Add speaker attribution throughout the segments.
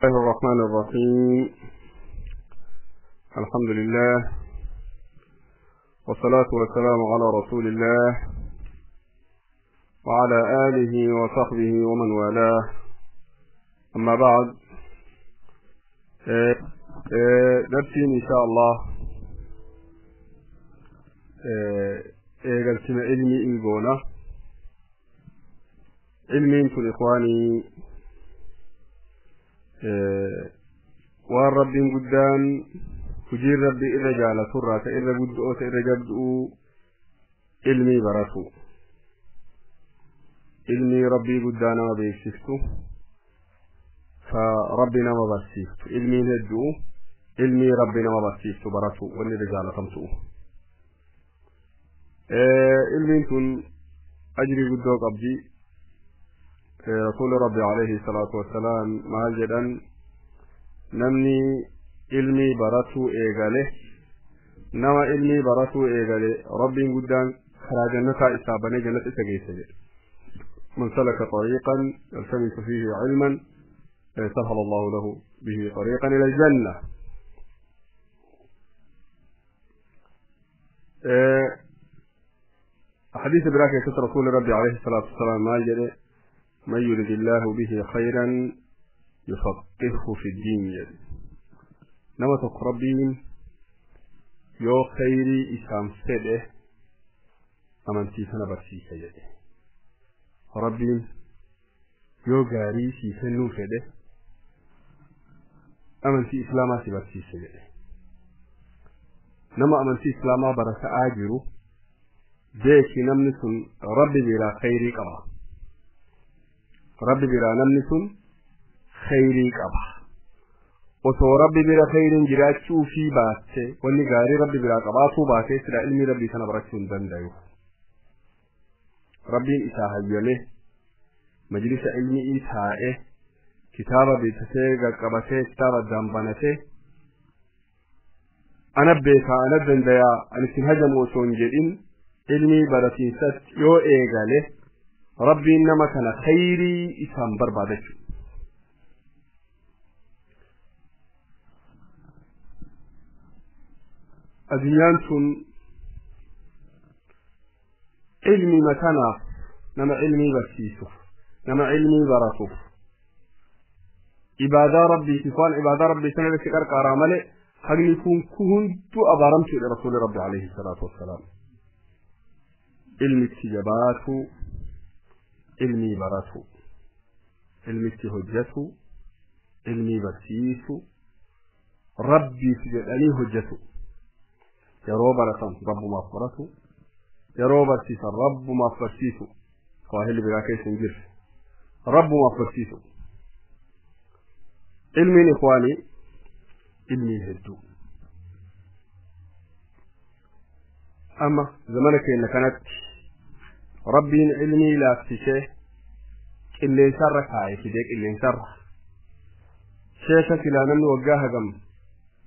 Speaker 1: الله الرحمن الرحيم. الحمد لله والصلاة والسلام على رسول الله وعلى آله وصحبه ومن والاه. أما بعد، درسين إن شاء الله إيجالتنا علمي إيجونا علمي انتو إخواني waan rabbiin guddaan hujiin rabbii irra jaalaturraa ta irra guddu'oo ta irra jabdu'uu ilmii baratu, ilmii rabbii guddaa nama beeksiftu, fa rabbi nama barsiiftu, ilmiin heddu'u ilmii rabbi nama barsiiftu baratu wanni irra jaalatamtu'u. Ilmiin tun ajrii guddoo qabdi. رسول ربي عليه الصلاة والسلام maal jedhan? Namni ilmii baratuu eegale, nama ilmii baratuu eegale, rabbiin guddaan karaa jannataa isaa banee jannata isa geessa jedhe. من سلك طريقا يلتمس فيه علما سهل الله له به طريقا إلى الجنة. حديث براكة رسول ربي عليه الصلاة والسلام maal jedhe? من يريد الله به خيرا يفقهه في الدين jedhe. Nama tokko rabbiin yoo khayrii isaan fedhe amantii sana barsiisa jedhe. Rabbiin yoo gaarii sii kennuu fedhe amantii islaamaa si barsiisa jedhe. Nama amantii islaamaa barata'aa jiru beeki, namni sun rabbi biraa khayrii qaba. Rabbi biraa namni sun khayrii qaba. Osoo rabbi bira khayriin jiraachuu fi baatte, wanni gaarii rabbi biraa qabaatuu baate, sila ilmi rabbii sana barachuu hin dandayu. Rabbiin isaa hayyame majlisa ilmi'ii taa'e, kitaaba beeksisee qaqqabatee, kitaaba addaan banatee, ana beekaa, ana dandayaa, ani isin hajamu osoo hin jedhin ilmii baratiinsatti yoo eegale, rabbiin nama kana khayrii isaan barbaada jechuudha. Addunyaan tun ilmi makanaaf, nama ilmii barsiisuuf, nama ilmii baratuuf, ibaadaa rabbiitiif, waan ibaadaa rabbii sana irratti qarqaaraa malee hagni kun hunduu abaaramtuudha. Rasuuli rabbi alayhi salaatu wassalaam ilmitti jabaatu, ilmii baratu, ilmitti hojjetu, ilmii barsiisu, rabbiif jedhanii hojjetu. Yeroo baratan rabbumaaf baratu, yeroo barsiisan rabbumaaf barsiisu, waahilli biraa keessa hin jirre rabbumaaf barsiisu. Ilmiin ikwaanii ilmiin hedduu. Amma zamana keenya kanatti rabbiin ilmii laaffisee qilleensarra kaa'e, fidee qilleensarra. Sheeka silaa namni waggaa hagam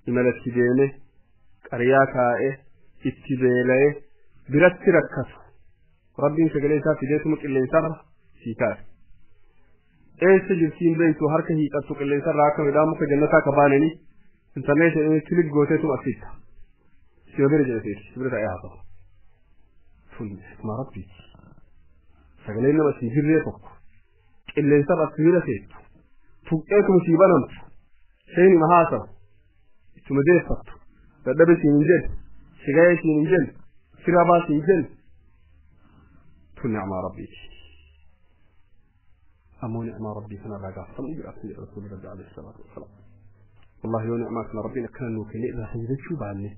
Speaker 1: imalatti deeme, qaryaa kaa'e, itti beela'e, biratti rakkatu, rabbiin sagalee isaa fideetuma qilleensarra sii kaa'e. Eessa jirtiin beeytu, harka hiixattu qilleensarra akka midhaan muka jannataa ka baananii intarneet click gooteetuma asitta si bira jedhe, si bira taa'ee haasa'u. Tun hikmaa rabbiiti. Sagaleen nama sii jirree tokko qilleensarra si bira teettu, tuqqeetuma sii banamtu, seenima haasa'u, ittuma deeffattu, dadhabe siin hin jedhu, sigayee siin hin jedhu, sirabaa siin jedhu. Tun nicmaa rabbiiti. Ammoo nicmaa rabbii kanarraa gaafatamni jiraatu jedha rasuulli rabbi alayhi salaatu wassalaam. Wallahi yoo nicmaa kana rabbiin akkana nuu kenne irraa fayyadachuu baanne,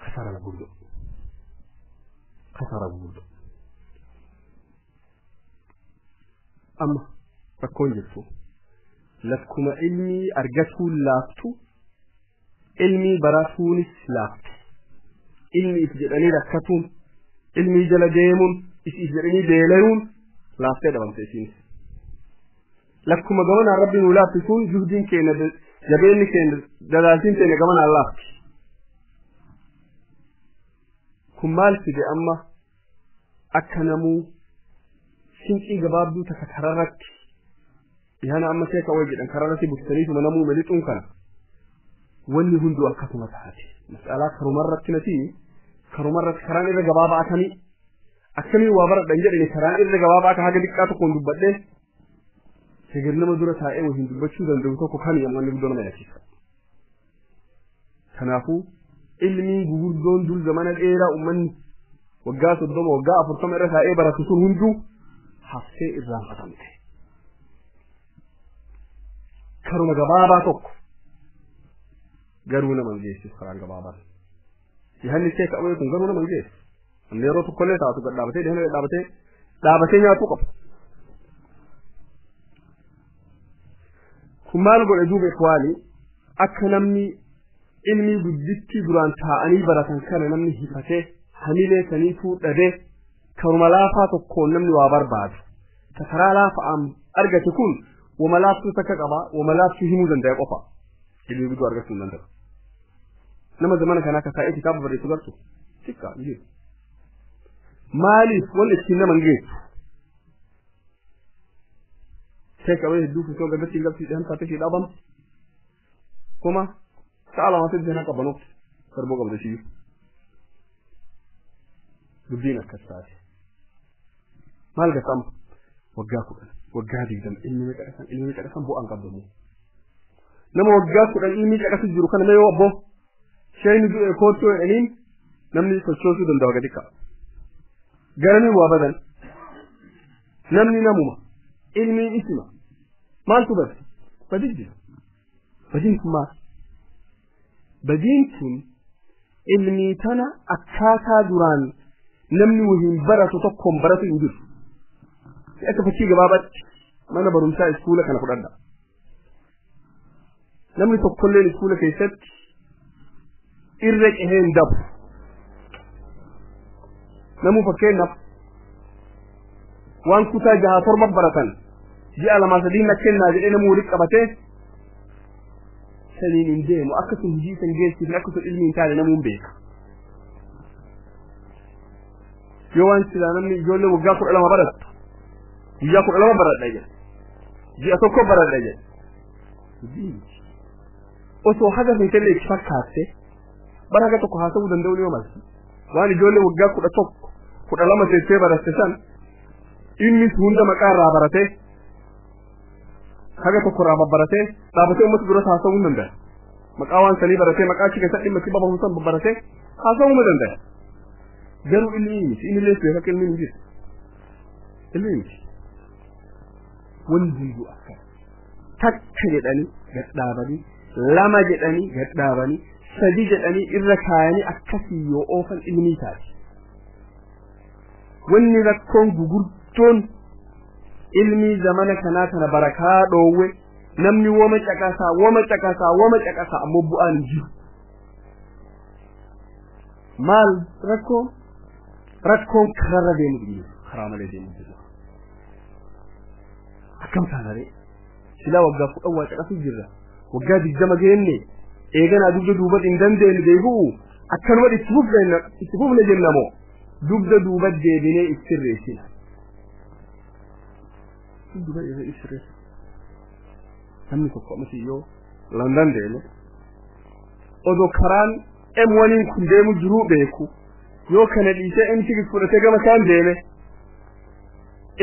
Speaker 1: kasaara gurguddoo, kasaara gurguddoo. Amma rakkoon jirtu lakkuma ilmii argatuun laaftu, ilmii baratuunis laaftu. Ilmi if jedhanii rakkatuun, ilmii jala deemuun, if jedhanii beelayuun laaftee dhabamte isiinis. Lakkuma gamanaan rabbi nuu laaffisuun, juhdiin keenya, jabeenni keenya, dadaaltiin keenya gamanaan laafti. Kun maal fide? Amma akka namuu sinqii gabaabduu takka kararratti Ihana amma sai kawai gidan kararrati buktaniituma namuu melixuun kana wanni hunduu akkasuma taate mas'alaa karumarratti nati karumarratti karaan irra gabaabaa akkamii akkamii waa baradhan jedhani karaan irra gabaabaa akka haga xiqqaa tokkoon dubbadhee heger nama dura taa'ee waliin dubbachuu danda'u tokko kami amma inni guddoo nama yaachisa. Kanaafuu ilmiin gugurdoon dur zamana dheeraa uummanni waggaa 30 waggaa 40 irra taa'ee baratu sun hunduu haftee irraanfatamte. Karuma gabaabaa tokko garuu nama hin geessisu karaan gabaabaan. Yahanni see ka'ee kun garuu nama hin geessu. Namni yeroo tokkollee taatu gad dhaabatee dhihana gad dhaabatee dhaabatee nyaatuu qaba. Kun maal godhe duuba ikwaanii akka namni ilmii guddittii duraan taa'anii baratan kana namni hifatee hamilee saniituu dhabee karuma laafaa tokkoon namni waa barbaadu. Ta karaa laafa'aan argate kun wama laaftuu takka qaba wama laaftuu himuu danda'a qofa. Ilmii guddoo argachuu hin danda'u. Nama zamana kanaa akka taa'ee kitaaba barreessu gartu xiqqaa hin jiru. Maaliif wanni ittiin nama hin geessu? Take away hedduu fusoo gaddatti hin qabsiisee hamsaa ta'ee dhaabamti. Kuma sa'a lama sadii sana qabanuuf sarboo qabda shiyyuu. Dubbiin akkas taate. Maal gattama? Waggaa 10 waggaa 20 ilmi meeqa dhaqan bu'aan qabdamu. Nama waggaa 10 ilmi caqasu jiru kana mee yoo abboo shayni du'e koottoo jedhaniin namni sochoosuu danda'u gadi qaba. Garanii waa badan namni namuma ilmiin isima maaltu bade? Badii jira. Badiin kun maal? Badiin kun ilmii tana akkaataa duraan namni wahiin baratu tokkoon baratu hin jiru. Akka fakkii gabaabaatti mana barumsaa iskuula kana fudhadha. Namni tokkolleen iskuula keessatti irra cehee hin dabu. Namuu fakkeenyaaf waan kutaa 6 7 baratan ji'a 2 3 na kennaa jedhee namuu walitti qabatee saniin hin deemu akka sun hojii san geessifne akka sun ilmi hin taane namuu hin beeka. Yoo waan silaa namni ijoollee waggaa 12 barattu guyyaa 12 baradha jedha ji'a 1 baradha jedha. Osoo haga feetellee itti fakkaatte bara haga tokko haasa'uu danda'u ni malti. Waan ijoollee waggaa 11 12 teessee baratte san innis hunda maqaa irraa baratee haga tokko irraa babbaratee dhaabatee uummata duras haasa'uu hin danda'a. Maqaa waan sanii baratee maqaa achi keessatti dhimma itti babahu san babbaratee haasa'uu ni danda'a. Garuu ilmi miti inni illee beeka akka ilmi hin jiru. Ilmi miti. Wanni hunduu akka takka jedhanii gad dhaabanii lama jedhanii gad dhaabanii sadi jedhanii irra kaayanii akkasii yoo oofan ilmii taati. Wanni rakkoon gugurdoon ilmii zamana kanaa kana barakaa dhoowwe namni wama caqasaa ammoo bu'aan hin jiru. Maal rakkoon kararra deemu jiru karaa malee deemu jiru. Akkam taanaree silaa waggaa 10 waa caqasuu jirra waggaa 20 geenne eeganaa dugda duubatti hin dandeenye deebi'u akkanuma itti fufne jennamoo dugda duuba deebinee itti sirreessina. Dugda duuba itti sirreessina. Namni tokko ammas yoo London deeme odoo karaan M1 kun deemu jiruu beeku yoo kana dhiisee M6 fudhatee gama isaan deeme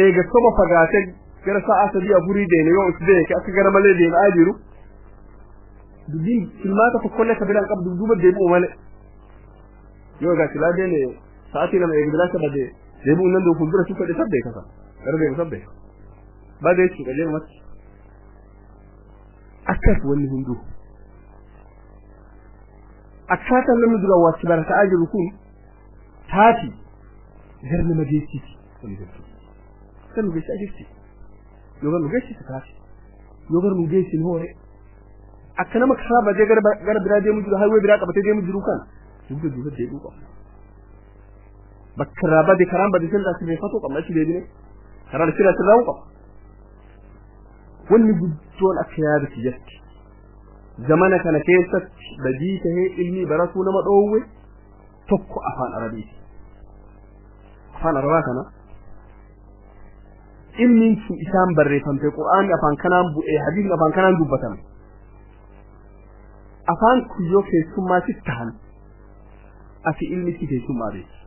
Speaker 1: eega soba fagaatee gara sa'a 3 4 deeme yoo is beeke akka gara malee deemaa jiru dubbiin filmaata tokkollee akka biraan qabdu duuba deebi'u malee yoo egaa silaa deeme sa'aatii 2 eega bilaasha badee deebi'uu hin danda'u fuuldura si fedhe sabbeeka kasa gara deemu sabbeeka badee jechuudha deemumatti akkas wanni hunduu akkaataan namni duraan waa itti barataa jiru kun taati gara nama geessiti wanni jechuudha. Gara nu geessaa jirti. Yoo gara nu geessite taati. Yoo gara nu geessin hoore akka nama karaa badee gara biraa deemu jiru highway biraa qabatee deemu jiru kan dugda duuba deebi'uu qabna. Bakka irraa bade karaan bade sirraa sirreeffatuu qabna achi deebine karaan sirraa sirraa'uu qabna. Wanni guddoon akka yaadatti jirti. Zamana kana keessatti badii tahee ilmi baratuu nama dhoowwe tokko afaan Arabiiti. Afaan Arabaa kana Ilmiin sun isaan barreeffamte, Qur'aanni afaan kanaan bu'ee, hadiisni afaan kanaan dubbatame. Afaan kun yoo keessummaa sitti tahan, ati ilmi si keessummaa beeki.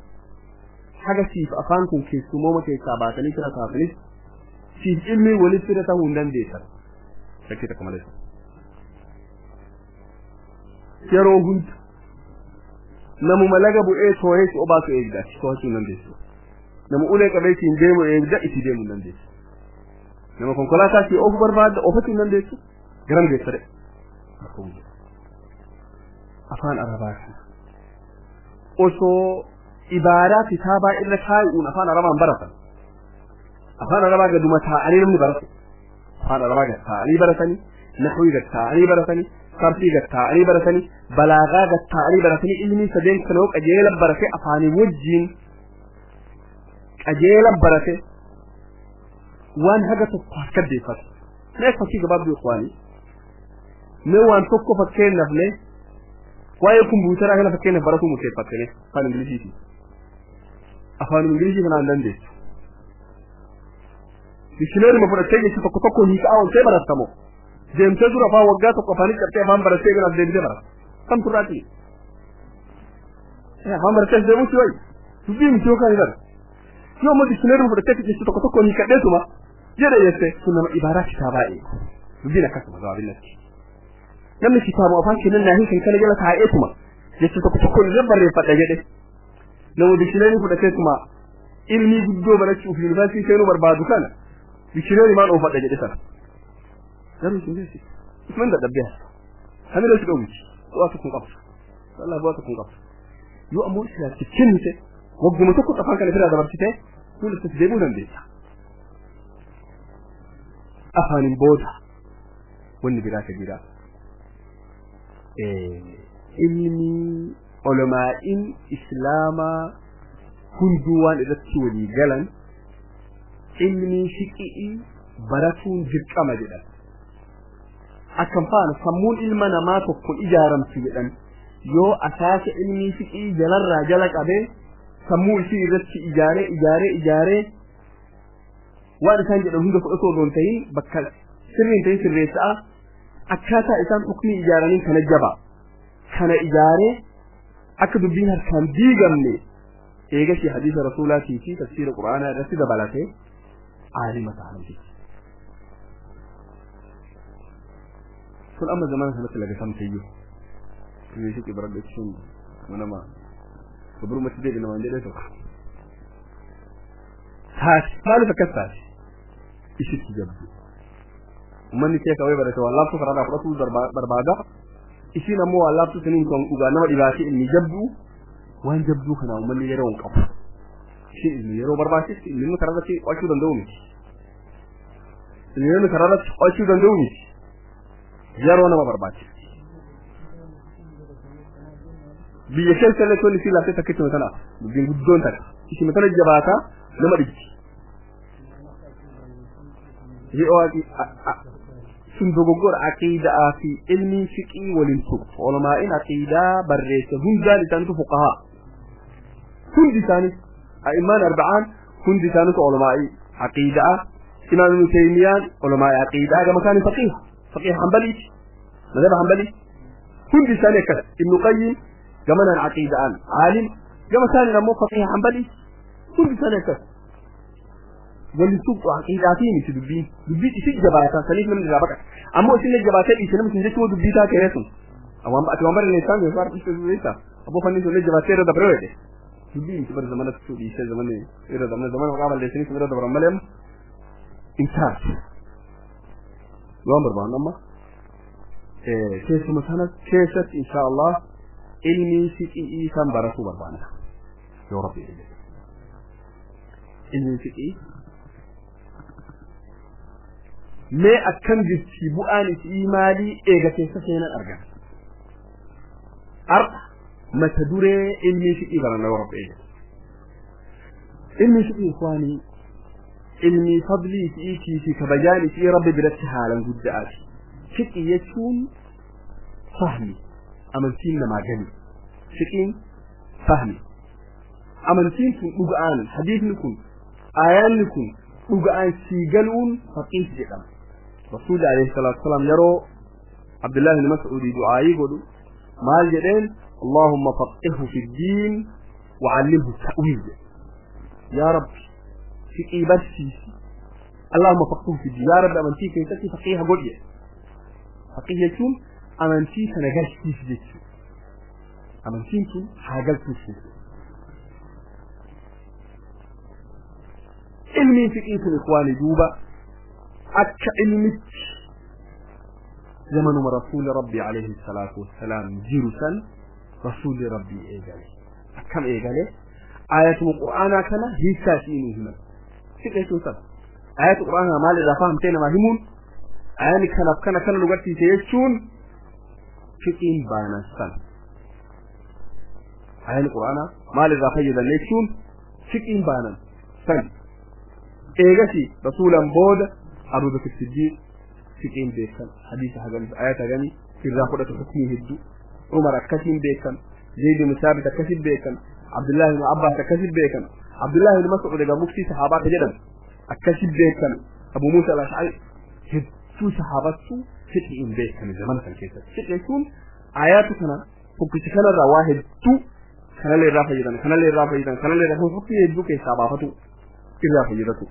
Speaker 1: Haga siif afaan kun keessummooma keessaa baatanii fira taatanis, siif ilmi walitti fira ta'uu hin dandeessan. Shakkii tokko malee. Yeroo hunda namuma laga bu'ee too'ee si obaasu eegda, ati to'achuu hin dandeessu. Nama ulee qabee siin deemu eegda, itti deemuu hin dandeessu. Nama konkolaataa si oofu barbaadda, oofachuu hin dandeessu. Garam geessa dhe. Afaan Arabaa kana osoo ibaadaa kitaabaa irra kaayuun afaan Arabaan baratan. Afaan Arabaa gaduma taa'anii namni baratu. Afaan Arabaa gad taa'anii baratanii, naxwii gad taa'anii baratanii, sarfii gad taa'anii baratanii, balaagaa gad taa'anii baratanii, ilmii sadeen kana yoo qajeela barate, afaanii wajjiin qajeela barate, waan haga tokko harka deeffate. Mee fakkii gabaabduu ikhwaanii. Mee waan tokko fakkeenyaaf, mee waa'ee kompiitaraa kana fakkeenyaaf baratuu murteeffatte afaan Ingiliziiti. Afaan Ingilizii kanaan dandeessu. Dictionary fudhattee jecha tokko tokko hiikaa ooltee barattamoo? Deemtee dura afaan waggaa tokko afaanii cabtee afaan barattee ganaaf deemtee baratta. Kam turraati? Afaan barattee deemuu si wayi. Dubbii miti yookaan hin. Yoo ammoo dictionary fudhattee jecha tokko tokko hiikadheetuma jedhe jette, sun nama ibaaraa kitaabaa eegu. Dubbiin akkasuma gabaabinatti. Namni kitaaba afaan kennan naa hiikan kana jala taa'eetuma jecha tokko tokko irra barreeffadha jedhe. Nama dictionary fudhateetuma ilmii guddoo barachuuf yuunivarsiitii seenuu barbaadu kana dictionary maal oofadha jedhe sana. Garuu isin geessi. Isman dadhabdee hasa. Hamila si dhoowwiti. Bu'aa tokko hin qabdu. Wallah bu'aa tokko hin qabdu. Yoo ammoo silaatti kennite, wagguma tokko afaan kana firaa dabarsite, fuula itti deebi'uu dandeessa. Afaanin booda wanni biraa ka jira. Ilmi olamaa'in islaamaa hunduu waan irratti walii galan, ilmi fiqii baratuun dirqama jedhan. Akkam faana sammuun ilma namaa tokko ijaaramtu jedhan, yoo asaasa ilmii fiqii jalarraa jala qabee sammuu isii irratti ijaaree ijaaree ijaaree, waan isaan jedhan hunda fudhatu osoo hin ta'in, bakka sirrii hin ta'in sirreessa'a, akkaataa isaan hukmii ijaaraniin kana jaba kana ijaaree, akka dubbiin harkaan diigamne, eegasi hadiisa rasuulaatii fi tafsiira qur'aanaa irratti dabalatee aalima ta'a namtichi. Sun amma zamana sanatti lagasamte iyyuu. Ilmi fiqii baradhu jechuun nama gabrumatti deebi namaan jedhee tokko. Taate maaliif akkas taate? Isitti jabdu. Uummanni keessa wayii barate waan laaftuu karaarraa fudhatuu barbaada. Isiin ammoo waan laaftuu saniin kan dhugaa nama dhibaatee ilmi jabduu, waan jabduu kana uummanni yeroo hin qabu. Isiin ilmi yeroo barbaachisti, ilmi inni karaarratti qo'achuu danda'u miti. Ilmi inni karaarratti qo'achuu danda'u miti. Yeroo nama barbaachisti. Biyya keessa illee tolli isii laaftee takkitti matanaaf dubbiin guddoon takka. Isii matana jabaataa nama dhibdi. Yoo sun dogoggora aqiidaa fi ilmi fiqii waliin tuqu, olamaa'in aqiidaa barreesse hundaan isaanitu fuqahaa. Hundi isaanis a'immaan arba'aan hundi isaanitu olamaa'ii aqiidaa. Imaam Ibn Taymiyaan olamaa'ii aqiidaa, gama isaanii faqiih, faqiih Hanbaliiti, madhaba Hanbalii. Hundi isaanii akkas. Ibnu Qayyim gamanaan aqiidaan aalim, gama isaaniin ammoo faqiih Hanbalii. Hundi isaanii akkas. Waliin tuqxu aqiidaa fi miti dubbiin dubbii isin jabaataa, saniif namni irraa baqata. Ammoo isin jabaatee dhiise namni isin jechuun dubbii isaa keenee sun waan ati waan barreesse isaan yoo faarfiste beektaa abboo fanni sun jabaatee irra dabree jedhe dubbii miti. Bara zamana tu dhiisee zamana irra zamana zamana maqaa balleessanii sun irra dabran malee amma intaas waan barbaannu amma keessuma sana keessatti insha Allah ilmii fiqii kan baratuu barbaanna yoo Rabbi jedhe. Ilmii fiqii mee akkam jirti? Bu'aan isii maalii? Eega keessa seenan argan. Har'a mata duree ilmii fiqii baranna yoo Rabbi jedhe. Ilmii fiqii ikhwaanii, ilmii fadlii isiitii fi kabajaan isii Rabbi biratti haalan guddaati. Fiqii jechuun fahmi amantiin namaa gani. Fiqiin fahmi amantiin kun dhuga'aan, hadiisni kun, aayaanni kun, Dhugaan sii galuun faqiih jedhama. Rasuulli alayhi salaatu wasalaam yeroo Abdullahi ibn Mas'uudii du'aayii godhu maal jedheen? Allahumma faqqihhu fi ddiin wa'allimhu ta'wiil jedhe. Yaa Rabbi fiqii barsiisi. Allahumma faqqihhu fi ddiin, yaa Rabbi amantii keessatti faqiiha godhi jedhe. Faqiih jechuun amantii sana garsiisi jechuudha. Amantiin tun haa galtuuf jechuudha. Ilmiin fiqii tun ikwaani duuba akka ilmitti zamanuma rasuuli rabbii alayhi salaatu wassalaam jiru san rasuuli rabbii eegale. Akkam eegale? Ayatuma qur'aanaa kana hiikaa isii nuu himan. Fiqii jechuun sana. Ayatu qur'aanaa maal irraa fahamtee namaa himuun ayani kanaaf kana kana nu garsiise jechuun fiqiin baanan sana. Ayani qur'aanaa maal irraa fayyadan jechuun fiqiin baanan sana. Eegasi rasuulan booda Abu Bakr Siddiq fiqiin beekan, hadiisa hagami ayata hagami irraa fudhatu hukmii hedduu. Umar akkasiin beekan, Zayd ibn Saabit akkasiin beekan, Abdullah ibn Abbas akkasiin beekan, Abdullah ibn Mas'ud egaa muftii sahaabaa ka jedhamu akkasiin beekan, Abu Muusa al-Ash'ari hedduu sahaabattu fiqiin beekan zamana kan keessatti. Fiqii jechuun ayatu kana tokkicha kanarraa waa hedduu kanallee irraa fayyadan, kanallee irraa fayyadan, kanallee irraa hukmii hedduu keessaa baafatu irraa fayyadatu.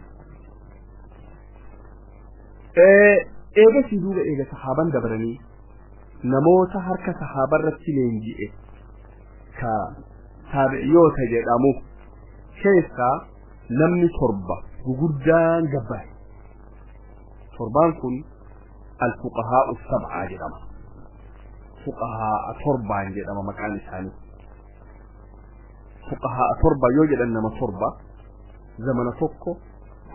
Speaker 1: Eegasii duuba eega sahaaban dabaranii namoota harka sahaabarratti leenji'e ka taabi'iyoota jedhamu keessaa namni torba guguddaan gabbaa'e. Torbaan kun al-fuqahaa'u sab'aa jedhama. Fuqahaa'a torbaan jedhama maqaan isaanii. Fuqahaa'a torba yoo jedhan nama torba zamana tokko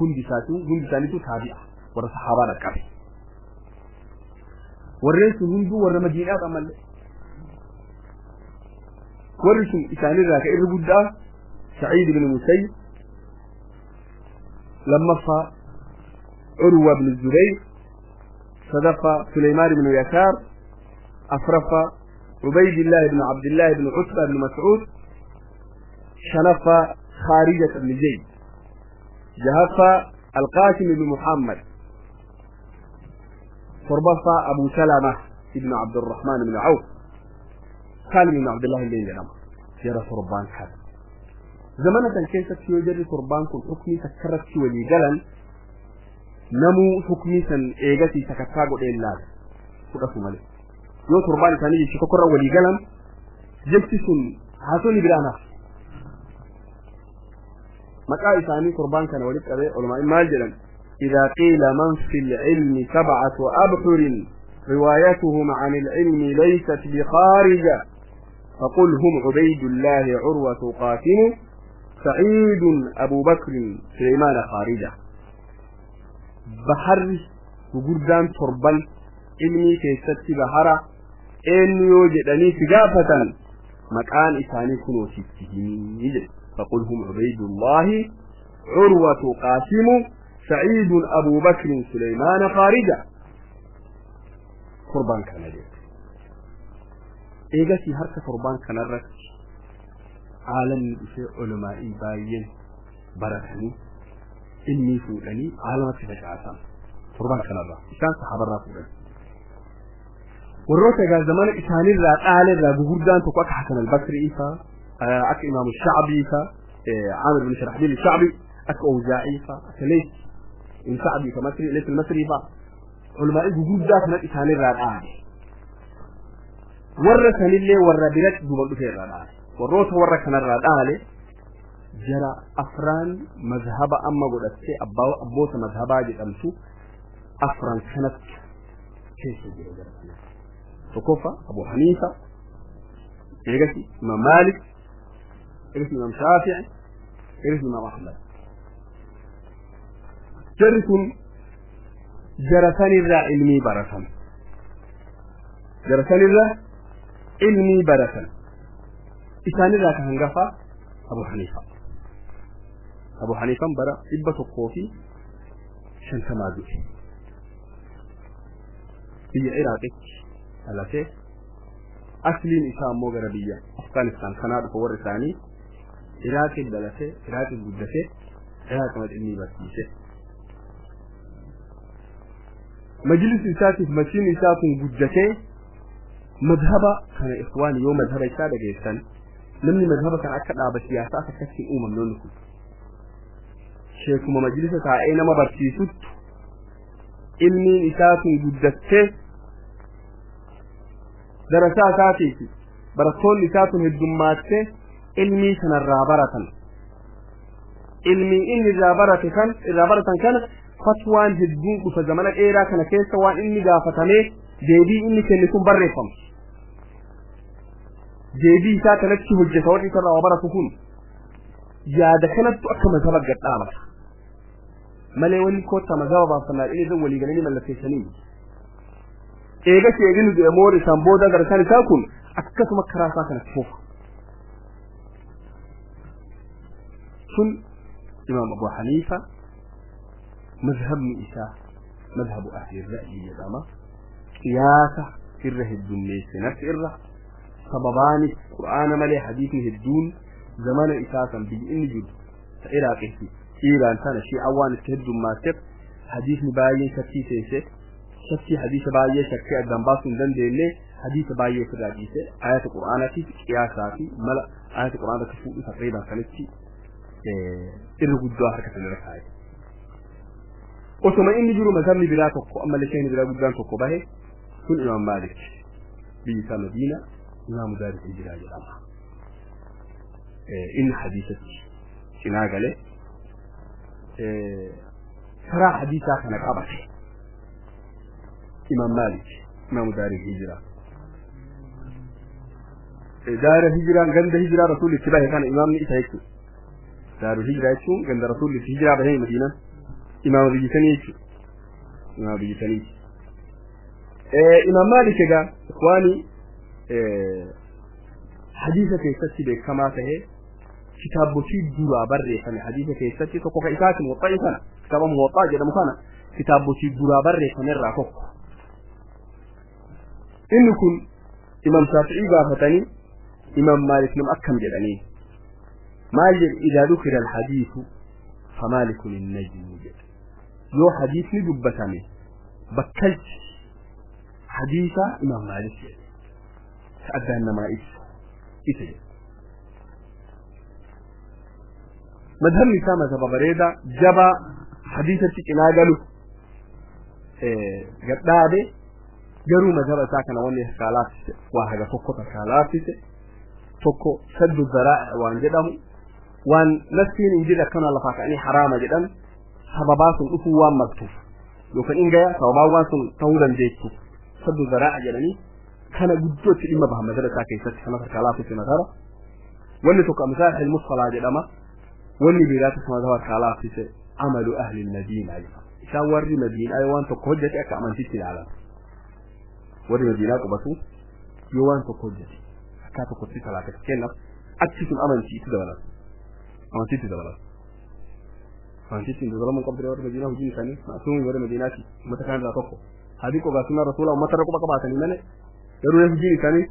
Speaker 1: hundi isaaniitu taabi'a warra sahaabaa dhaqqabe. Warreen sun hunduu warra Madiinaa qamallee. Warri sun isaanirraa ka irri guddaa Sa'iid ibn Musayyib, lammaffaa Urwa ibn Zubayr, sadaffaa Suleymaan ibn Yasaar, afraffaa Ubaydillah ibn Abdillah ibn Utba ibn Mas'ud, shanaffaa Khaarija ibn Zayd, jahaffaa Alqaasim ibn Muhammad, torbaffaa Abu Salama ibn Abdurrahman ibn Awf, Salim ibn Abdullah illee jedhama. Jara torbaan kana. Zamana san keessatti yoo jarri torbaan kun hukmii takkarratti walii galan namuu hukmii san eegasii sakattaa godhee laala fudhatu malee. Yoo torbaan isaanii jechi tokkorra walii galan jechi sun haasonni biraan hafu. Maqaa isaanii torbaan kana walitti qabee ulamaan maal jedhan? إذا قيل من في العلم 7 أبحر روايتهم عن العلم ليست بخارجة فقل هم عبيد الله عروة قاسم سعيد أبو بكر سليمان خارجة. بحر وجردان تربان علمي كيست بحرة إن يوجدني سقافة مكان إساني كنو ستهين. فقل هم عبيد الله عروة قاسم سعيد أبو بكر سليمان خارجة. قربان كان جيت. إيجاسي هرك قربان كان الرك عالم في علماء باين بركني إني فولني عالم في فجعتان قربان كان الرك إسان صحاب الرك والروتا قال زمان إساني الرك آل الرك بغردان تقوك حسن البصري إيفا أك إمام الشعبي إيفا عامر بن شرحبيل الشعبي أك أوزاعي فا أك ليس إن شعبي كمصري ليس المصري فا علماء الجدود ذات من إساني الرك ورثني اللي ورى بلاد دوبل في الرك والروت ورى كان الرك آله جرى أفران مذهب أما قلت أبوت مذهبا جدمتو أفران كانت كيف جرى تكوفة أبو حنيفة إيجاسي إمام مالك إيجاسي إمام شافعي إيجاسي إمام أحمد. جرسون جرسان الرا علمي برسان جرسان الرا علمي برسان إسان الرا كهنغفا أبو حنيفة. أبو حنيفة برا إبا تقوفي شنتمازي في عراقي التي أصلين إسام مغربية أفغانستان كناد فور ثاني عراقي دلته عراقي قدته عراق مد إني بسيسه Majlisi isaatiif mashiin isaa kun guddatee madhaba kana ikhwaani yoo madhaba isaa dhageessan namni madhaba kana akka dhaaba siyaasaa akkatti hin uumamne kun sheekuma majlisa taa'ee nama barsiisuttu ilmiin isaa kun guddattee darasaa isaatiif barattoonni isaa kun heddummaattee ilmii sanarraa baratan ilmii inni irraa barate kan irraa baratan kana fatwaan hedduun dhufa zamana dheeraa kana keessa waan inni gaafatamee deebii inni kenne sun barreeffama deebii isaa kanatti hojjeta warri isarraa waa baratu kun yaada kanattu akka mazhaba gad dhaabata malee wanni kotta mazhaba baafannaa inni irra walii galanii mallatteessanii eega sheeginu jedhamoo isaan booda garasaan isaa kun akkasuma karaa isaa kanatti fufa sun imaam Abu Haniifa mazhabni isaa mazhabu ahli ra'yi jedhama qiyaasa irra heddummeesse nafsi irra sababaanis qur'aana malee hadiisni hedduun zamana isaa kan biyyi inni jiru ta Iraaqii fi Iiraan tana shi'aan waan itti heddummaatteef hadiisni baay'een shakkii seense shakkii hadiisa baay'ee shakkii addaan baasuu hin dandeenye hadiisa baay'ee ofirraa dhiise ayata qur'aanaatiif qiyaasaa fi mala ayata qur'aana akka fuudhu taqriiban kanitti irra guddaa harka sanarra kaa'e. Osoma inni jiru mazhabni biraa tokko ammallee shayni biraa guddaan tokko bahe sun Imaam Maalik biyyi isaa Madiina imaamu daaril hijiraa jedhama. Inni hadiisatti cinaa galee karaa hadiisaa kana qabate Imaam Maalik imaamu daaril hijiraa. Daara hijiraan ganda hijiraa rasuulli itti bahe kana imaamni isa jechuudha. Daarul hijiraa jechuun ganda rasuulli itti hijiraa bahee Madiinaan imaama biyyi sanii jechuudha. Imaama biyyi sanii. Imaam Maalik egaa ikhwaani hadiisa keessatti beekamaa tahee kitaabotii duraa barreeffame hadiisa keessatti tokko ka isaati muwaxxa'i kana kitaaba muwaxxaa jedhamu kana kitaabotii duraa barreeffame irraa tokko. Inni kun Imaam Shaafi'ii gaafatanii Imaam Maalik nama akkam jedhanii maal jedhe idaa dhukira alhadiisu famaalikun innajmu jedhe yoo hadiisni dubbatame bakkalchi hadiisa Imaam Maalik jedhe ka addaan namaa ibsu isa jedhe. Madhabni isaa madhaba bareedaa jabaa hadiisatti cinaa galu gadhaabe garuu madhaba isaa kana wanni harkaa laaffise waa haga tokko harkaa laaffise tokko saddu zaraa'i waan jedhamu waan nafsiin hin jirre akkana lafaa ka'anii haraama jedhan sababaa sun dhufuu waan maltuuf yookaan in gaya sababaa waan sun ta'uu dandeettu saddu zaraa'i jedhanii kana guddootti dhimma baha madhaba isaa keessatti kana harkaa laaffise madhaba wanni tokko amsaahil musfalaa jedhama wanni biraatis madhaba harkaa laaffise amalu ahli madiinaa jedhama isaan warri madiinaa yoo waan tokko hojjete akka amantiitti ilaalan warri madiinaa qubatu yoo waan tokko hojjete akka tokkotti salaata fakkeenyaaf achi sun amantiitti dabalata amantiitti dabalata amantiitti dabalamuu qabdi warri madiinaa hojii isaanii maasuumii warri madiinaati uummata kaan irraa tokko hadii qogaa sunnaa rasuula uummata irra quba qabaatanii malee garuu hojiin isaanii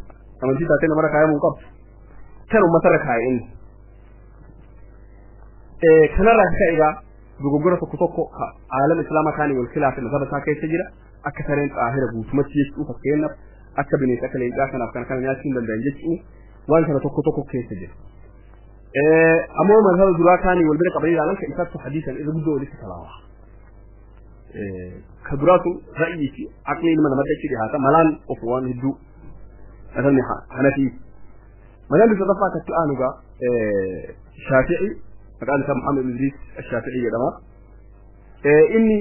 Speaker 1: amantii taatee namarra kaayamuu hin qabdu kan uummata irra kaaye inni kanarraa akka egaa dogoggora tokko tokko aalama islaamaa kaanii wal khilaafe mazhaba isaa keessa jira akka sareen xaahira guutumatti jechuu fakkeenyaaf akka bineensa akka leencaa kanaaf kana kana nyaachuu hin danda'an jechuu waan kana tokko tokko keessa jira. Ammoo mazhaba duraa kaanii wal bira qabanii ilaalan ka isaatti hadiisan irra guddoo walitti talaawa. Ka duraa sun ra'yii fi aqlii ilma namaatti achi dhiyaata malaan of waan hedduu mazhabni Hanafii. Mazhabni sadaffaa akkatti aanu gaa Shaafi'i maqaan isaa Muhammad Idris Shaafi'i jedhama. Inni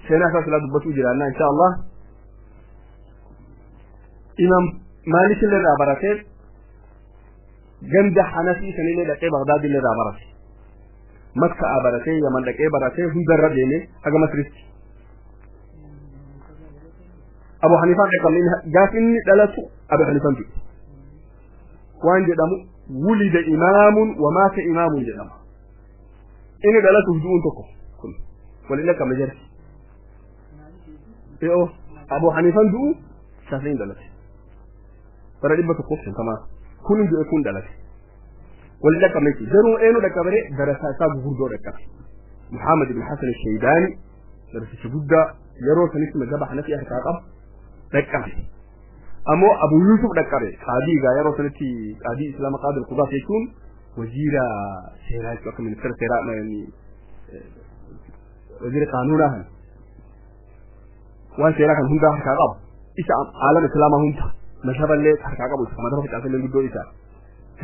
Speaker 1: seenaa isaa silaa dubbatuu jiraannaa insha Allah. Imaam Maalik illee irraa baratee ganda Hanafii sanillee dhaqee Bagdaad illee irraa barate. Makkaa baratee Yaman dhaqee baratee hundarra deemee haga Masritti. Abu Hanifaan dhaqqabne gaaf inni dhalatu Abu Hanifaan du'e. Waan jedhamu wulida imaamun wa maata imaamun jedhama. Inni dhalatuuf du'uun tokko kun waliin dhaqqabne jarri. Yoo Abu Hanifaan du'u Shaafi'iin dhalate. Bara 150 kun du'e kun dhalate. Waliin dhaqqabne jechuudha. Garuu eenyu dhaqqabne darasaa isaa gurguddoo dhaqqabe. Muhammad ibn Hasan al-Shaybaani, Darsicha guddaa yeroo sanis mazhaba Hanafi harkaa qabu dhaqqabe. Ammoo Abu Yusuf dhaqqabe qaadii egaa yeroo sanitti qaadii Islaama qaadii al-Qudaat jechuun waziira seeraa jechuudha akka ministeera seeraa waziira qaanuunaa kan waan seeraa kan hundaa harkaa qabu isa aalama Islaamaa hunda mazhaballee harkaa qabu isa mazhaba facaasallee guddoo isa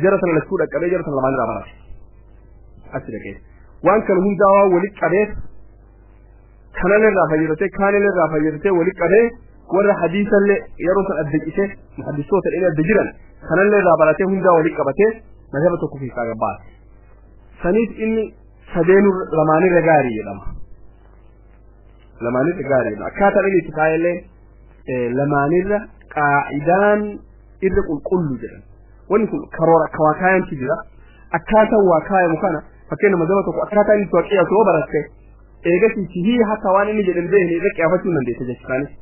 Speaker 1: jara sana lachuu dhaqqabee jara sana lamaan irraa barate achi dhaqee waan kana hundaa waan walitti qabeef kanallee irraa fayyadate kaanillee irraa fayyadate walitti qabee warra hadiisallee yeroo san adda cite muhaddisoota dheedhee adda jiran kanallee irraa baratee hundaa walitti qabatee mazhaba tokko keessaa gabbaase. Saniif inni sadeenu lamaanirra gaarii jedhama. Lamaanirra gaarii jedhama. Akkaataan inni itti kaayellee lamaanirra qaa'idaan irra qulqullu jedhama. Wanni kun karoora akka waa kaayantu jira. Akkaataan waa kaayamu kana fakkeenya mazhaba tokko akkaataa inni itti waa qiyaasu yoo baratte eegasii sihii hatta waan inni jedhan beekne irra qiyaafachuu hin dandeessa jechuudhaanis.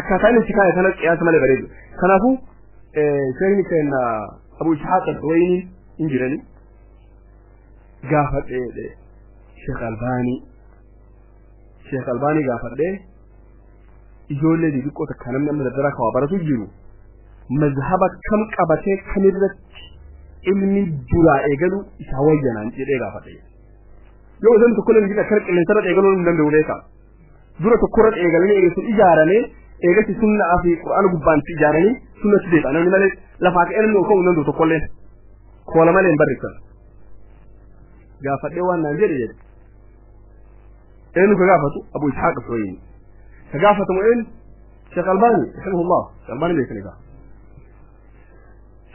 Speaker 1: Akkaataa inni itti kaaye kana qiyaasa malee bareedu. Kanaafuu sheekni keenya Abu Ishaaq al-Huwayni hin jirani gaafadhee Sheekh Albaanii Sheekh Albaanii gaafadhee ijoollee xixiqqoo takka namni amma dardaraa kawaa baratu jiru mazhaba kam qabatee kamirratti ilmi duraa eegalu isaa wayyanaan jedhee gaafadhe. Yoo mazhabni tokko illee akkana qilleensarra eegaluu hin danda'u beekaa. Dura tokkorra eegalanii eegasuun ijaaramee eegasi sunnaa fi qur'aana gubbaanti ijaaranii sunnatti deebi'a namni malee lafaa ka'ee namni ol ka'uu hin danda'u tokkolleen koola malee hin barreessan. Gaafadhee waan naan jedhe jedhe. Eenyu ka gaafatu Abu Ishaaq Suwayini. Ka gaafatamu eenyu Sheekh Albaani rahimahullah Sheekh Albaani beekan egaa.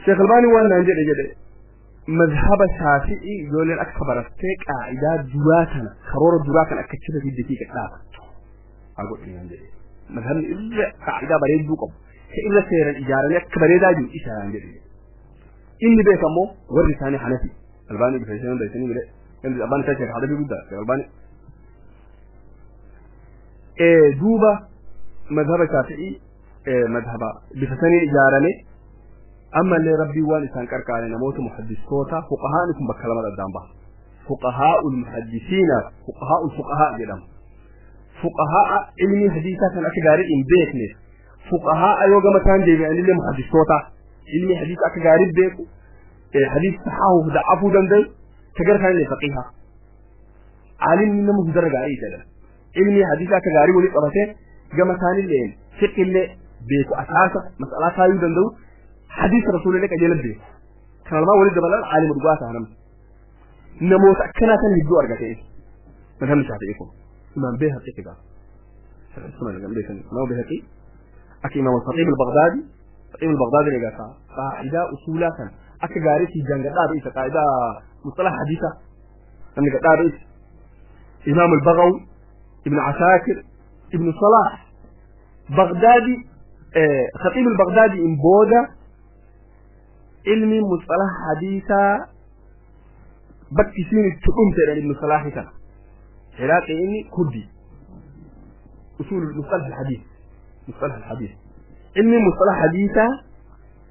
Speaker 1: Sheekh Albaani waan naan jedhe jedhe mazhaba Shaafi'ii ijoolleen akka barattee qaa'idaa duraa kana karoora duraa kana akka achirra fiddeetii gadhaabattu. Haa godhani naan jedhe. Mazhabni irra qaa'idaa bareedduu qabu. Ka irra seeran ijaaranii akka bareedaa jiru isa naan jedhe. Inni beekammoo warri isaanii Hanafi. Albaanii bifa isheen beeksanii bile. Inni abbaan isaa Sheekh Hanafi guddaa Sheekh Albaanii. Duuba mazhaba Shaafi'ii mazhaba bifa saniin ijaarame ammallee rabbiin waan isaan qarqaare namoota muhaddisoota fuqahaan kun bakka lama addaan baha. Fuqahaa'ul muhaddisiina fuqahaa'ul fuqahaa jedhama. Fuqahaa ilmi hadiisaa kan akka gaarii hin beekne fuqahaa yoo gama isaan deebi'anillee muhaddisoota ilmi hadiisa akka gaarii beeku hadiisa saxaahuuf da'afuu danda'u ta gara kaanillee faqiiha. Aalimni nama hundarra gaarii jedhama. Ilmi hadiisa akka gaarii walii qabatee gama isaanillee fiqillee beeku asaasa mas'alaa kaayuu danda'u hadiisa rasuulillee qajeela beeku. Kana lamaan walitti dabalaan aalima dhugaa ta'a namni. Namoota akkanaa kan hedduu argate mazhabni Shaafi'ii kun. Imaam Bayhaqii egaa. Imaam Bayhaqii akka Imaam Al-Khaxiib Al-Baghdaadi Khaxiib Al-Baghdaadi egaa ta'a qaa'idaa usuulaa kan akka gaariitti ijaan gadhaa isa qaa'idaa mustalah hadiisa namni gadhaa isa. Imaam Al-Baghawi Ibn Asaakir Ibn Salah Baghdaadi Khaxiib Al-Baghdaadi in booda ilmi mustalah hadiisaa bakki isiin itti dhumte jedhan Ibn Salaahi kana. Ciraaqii inni kurdi. Usuul mustalah hadiis. Mustalah hadiis. Ilmi mustalah hadiisaa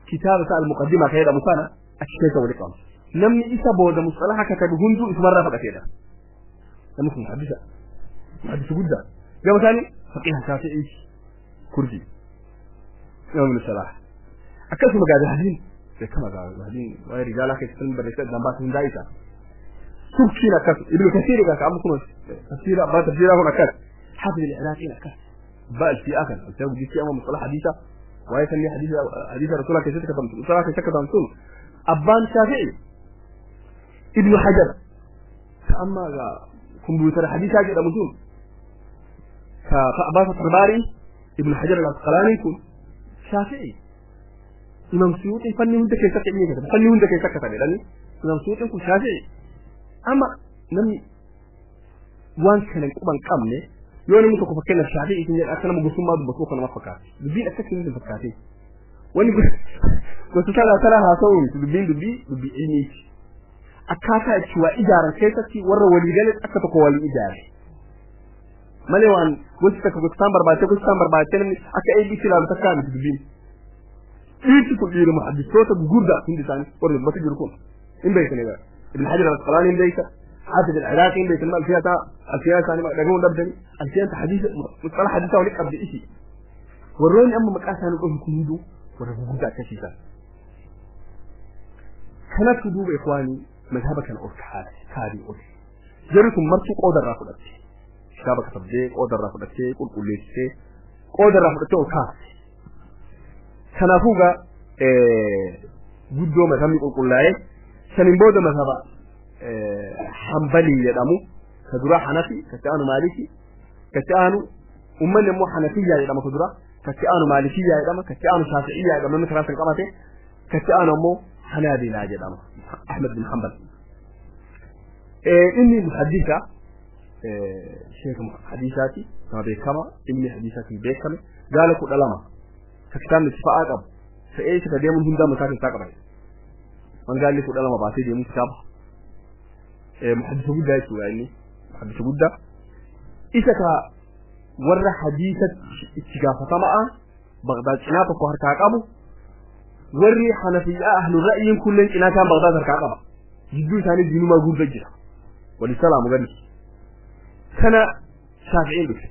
Speaker 1: kitaaba isaa al-muqaddima kan jedhamu kana achi keessa wali qabama. Namni isa booda mustalaha katabe hunduu isumarraa fudhateedha. Namni kun muhaddisa. Muhaddisa guddaa. Gama isaanii faqiha Shaafi'ii kurdi. Imaam Ibn Salah. Akkasuma gaa Zahabiin beekama gaa Zahabiin waa'ee rijaalaa keessatti barreessee addaan baasuu hundaa isa. Subkiin akkas Ibn Kasiir egaa ka'amu kun tafsiira abbaa tafsiiraa kun akkas Xaafid al-Iraaqiin akkas abbaa alfi'aa kana alfi'aa guddistii amma mustalah hadiisa waa'ee sanii hadiisa rasuulaa keessatti katabamtu mustalah keessatti katabamtu abbaan Shaafi'i Ibn Hajar amma gaa kompiitara hadiisaa jedhamu sun ka abbaa Fathul Ibn Hajar al-Asqalaanii kun Shaafi'i Imaam Suyuuxii fanni hunda keessatti inni katabe fanni hunda keessatti katabe jedhanii Imaam Suyuuxiin kun Shaafi'i amma namni waan kana quban qabne yoo namni tokko fakkeenyaaf Shaafi'ii isin jedha akka nama gosummaa dubbatu kan nama fakkaate dubbiin akkasii hin fakkaatin wanni gosa talaa talaa haasa'uu miti dubbiin dubbii dubbii ilmiiti akkaataa itti waa ijaaran keessatti warra walii gale akka tokko walii ijaare malee waan gosti takka gostaan barbaachee gostaan barbaachee namni akka ABC ilaalu takkaa miti dubbiin dhiirti kun dhiira muhaddisoota gugurdaa hundi isaanii warra dubbatu jiru kun hin beekani egaa Ibn Hajar al-Asqalaani hin beeka حافظ العراقي بيت المال فيها تا الفيها ثاني رجل دبدني الفيها حديث مصطلح حديث ولي قبل إشي وروني أما مكاسة نقول كندو ورجل جدا كشيسا كانت تدوب إخواني مذهبك كان أرك حالي كاري أرك جركم مرتو قدر رافضتي كتابك تبدي قدر رافضتي قل قلتي قدر رافضتي وكاسي كنافوغا guddoo mazhabni qulqullaa'ee sanin booda mazhaba hanbalii jedhamu ka dura hanafi ka ta'anu maliki ka ta'anu ummanni immoo hanafiyyaa jedhama ka dura ka ta'anu malikiyyaa jedhama ka ta'anu shafi'iyyaa jedhama namni karaa san qabate ka ta'anu immoo hanaabilaa jedhama Ahmad bin Hanbal inni muhaddisa sheeka hadiisaati nama beekama ilmi hadiisaatiin beekame gaala 12 ka kitaabni sifa'aa qabu fe'ee isa deemuun hundaa mataa keessaa qaban mangaalli 12 baasee deemuun kitaaba muhaddisa guddaa jechuudha inni muhaddisa guddaa isa ka warra hadiisatti itti gaafatamaa Bagdaad cinaa tokko harkaa qabu warri hanafiyyaa ahlu ra'yiin kulleen cinaa kan Bagdaad harkaa qaba jidduu isaanii diinumaa guddaa jira walisalaamu gadi kana shaafi'iin dhufe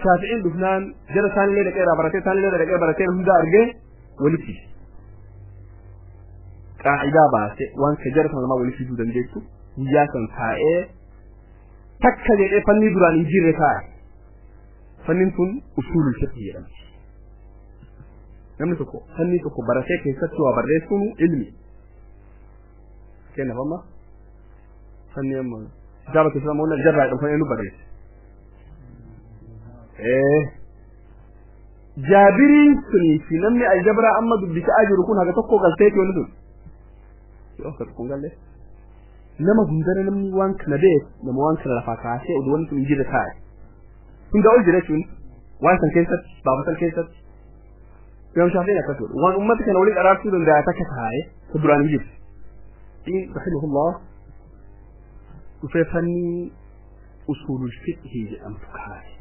Speaker 1: shaafi'iin dhufnaan jara isaanillee dhaqee irraa baratee isaanillee dhaqee baratee hunda argee walitti qaacidaa baase waan ka jara sana lamaa walitti fiduu dandeessu guyyaa san taa'ee takka jedhee fanni duraan hin jirre taa'e fannin sun usuulul fiqh jedhamti namni tokko fanni tokko baratee keessatti waa barreessuun ilmi kennaaf amma fanni amma kitaaba keessatti ammoo jarraa jedhamu fanni nu barreesse jaabiriin sunii fi namni aljabraa amma dubbisaa jiru kun haga tokko galteeti wanni sun yoo akka tokko hin galle nama hundana namni waan kana beeku nama waan kana lafaa kaasee oduu wanni sun hin jirre taa'e hunda ol jira jechuun waan san keessatti baaba san keessatti Imaam Shaafi'iin akkas godhu waan ummata kana waliin araarsuu danda'a takka taa'e ka duraan hin jirre rahimahullah dhufee fanni usuulul fiqhii jedhamtu kaase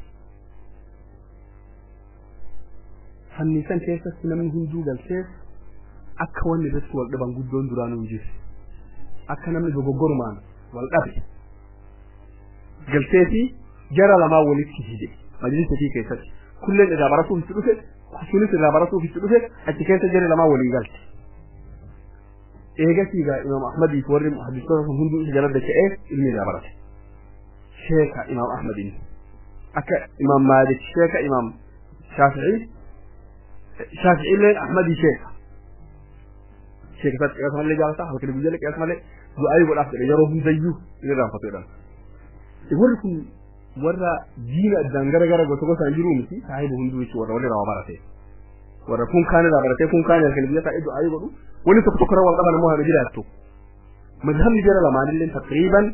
Speaker 1: fanni san keessatti namni hunduu galteef akka wanni irratti wal dhaban guddoon duraanuu hin jirre akka namni dogoggorumaan wal dhabe galteefi jara lamaa walitti hide majlisa fi keessatti kulleen irraa baratuuf itti dhufe sunis irraa baratuuf itti dhufe achi keessa jara lamaa walii galte eegasii gaa imaam Ahmadii fi warri muhaddisoota sun hunduu isa jala dacha'ee ilmi irraa barate sheeka imaam Ahmadiin akka imaam Maalik sheeka imaam Shaafi'ii Shaafi'iilleen Ahmadii sheeka sheeka isaatti qiyaasa malee jaalata halkan guyyaa qiyaasa malee du'aa godhaaf jedhe yeroo hundayyuu inni irraanfatu jedhama. Warri kun warra diina addaan gara gara gosa gosaan jiruu miti saahiba hunduu jechuun warra walirraa waa barate warra kun kaan irraa baratee kun kaan halkan guyyaa taa'ee du'aa godhu wanni tokko tokko irra wal qaban immoo haala jiraattu. Mazhabni jara lamaanillee taqriiban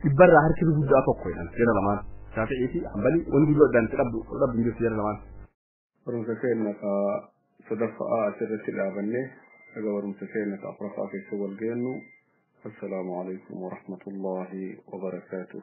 Speaker 1: dhibbarraa harki guddaa tokko jedhan jara lamaan Shaafi'ii fi Hanbalii wanni guddoo addaan itti dhabdu hin jirtu jara lamaan.
Speaker 2: Barumsa keenya ka sadaffaa asirratti dhaabanne dhaga barumsa keenya ka afuraffaa keessa wal geennu. Assalaamu alaikum warahmatullaahi wabarakaatuh.